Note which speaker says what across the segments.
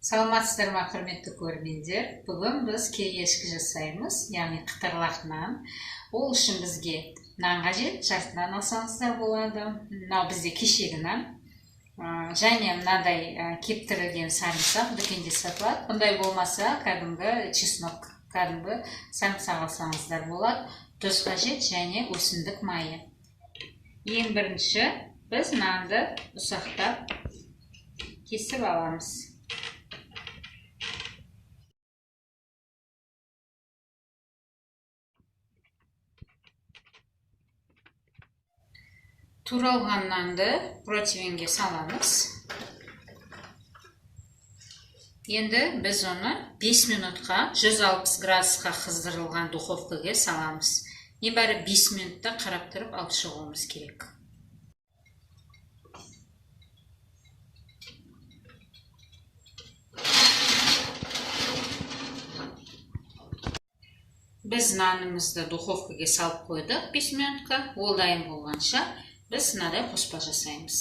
Speaker 1: Саламатсыздар ма, құрметті көрермендер. Бүгін біз кириешки жасаймыз, яғни қытырлақ нан. Ол үшін бізге нан қажет, жарты нан алсаңыздар болады. Мынау бізде кешегі нан. Және мынадай кептірілген сарымсақ дүкенде сатылады. Бұндай болмаса кәдімгі чеснок, кәдімгі сарымсақ алсаңыздар болады. Тұз қажет және өсімдік майы. Ең бірінші біз нанды ұсақтап кесіп аламыз. Туралған нанды противенге саламыз. Енді біз оны 5 минутқа 160 градусқа қыздырылған духовкаға саламыз. Небәрі 5 минутта қарап тұрып алып шығуымыз керек. Біз нанымызды духовкаға салып қойдық 5 минутқа. Ол дайын болғанша біз мынадай қоспа жасаймыз.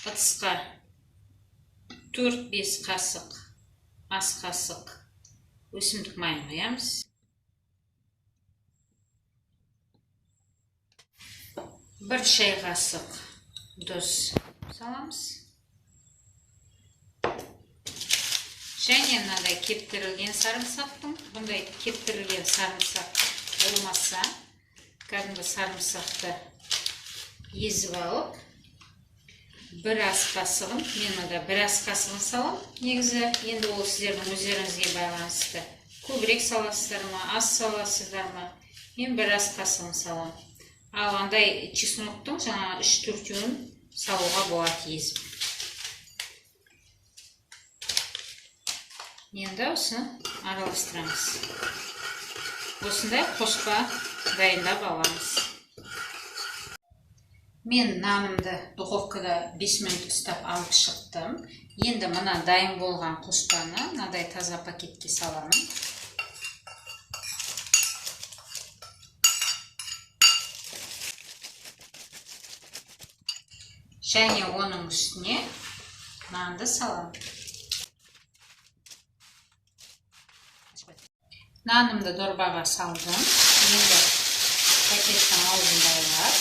Speaker 1: Ыдысқа 4-5 қасық, ас қасық өсімдік майын құямыз. 1 шай қасық тұз саламыз. Және мынадай кептірілген сарымсақтың, бұндай кептірілген сарымсақ болмаса, кәдімгі сарымсақты езіп алып, бір ас қасығын, мен мында бір ас қасығын салам. Негізі енді ол сіздердің өздеріңізге байланысты. Көбірек саласыздар ма, аз саласыздар ма? Мен бір ас қасығын салам. Ал андай чесноктың жаңа 3-4-еуін салуға болады езіп. Енді осыны араластырамыз. Осындай қоспа дайындап аламыз. Мен нанымды духовкада 5 минут ұстап алып шықтым. Енді мына дайын болған қоспаны мынадай таза пакетке саламын. Және оның үстіне нанды саламын. Нанымды дорбаға салдым. Енді пакеттің аузын байлап,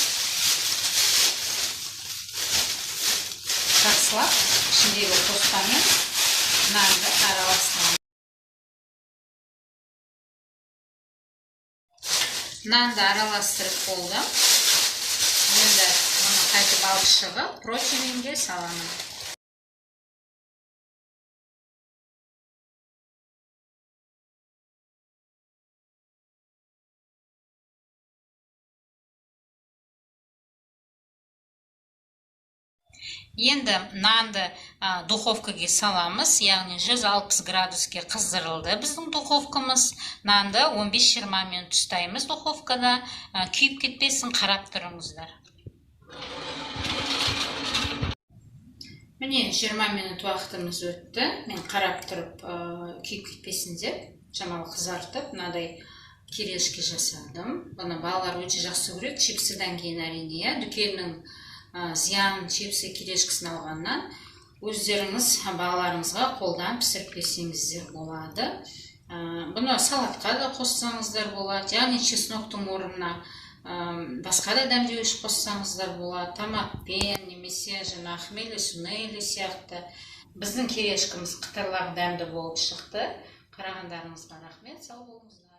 Speaker 1: жақсылап ішіндегі қоспамен нанды араластырамын. Нанды араластырып болдым. Енді оны қайтып алып шығып, противенге саламын. Енді нанды духовкаға саламыз, яғни 160 градуске қыздырылды біздің духовкамыз. Нанды 15-20 минут ұстаймыз духовкада, күйіп кетпесін, қарап тұрыңыздар. Міне 20 минут уақытымыз өтті. Мен қарап тұрып, күйіп кетпесін деп шамалы қызартып, мынадай кириешки жасадым. Бұны балалар өте жақсы көреді, чипсыдан кейін әрине, иә, дүкеннің зиян чипсы кириешкісін алғаннан өздеріңіз балаларыңызға қолдан пісіріп берсеңіздер болады. Бұны салатқа да қоссаңыздар болады, яғни чесноктың орнына басқа да дәмдеуіш қоссаңыздар болады, томатпен немесе жаңа хмели сунели сияқты. Біздің кириешкіміз қытырлақ дәмді болып шықты. Қарағандарыңызға рахмет, сау болыңыздар.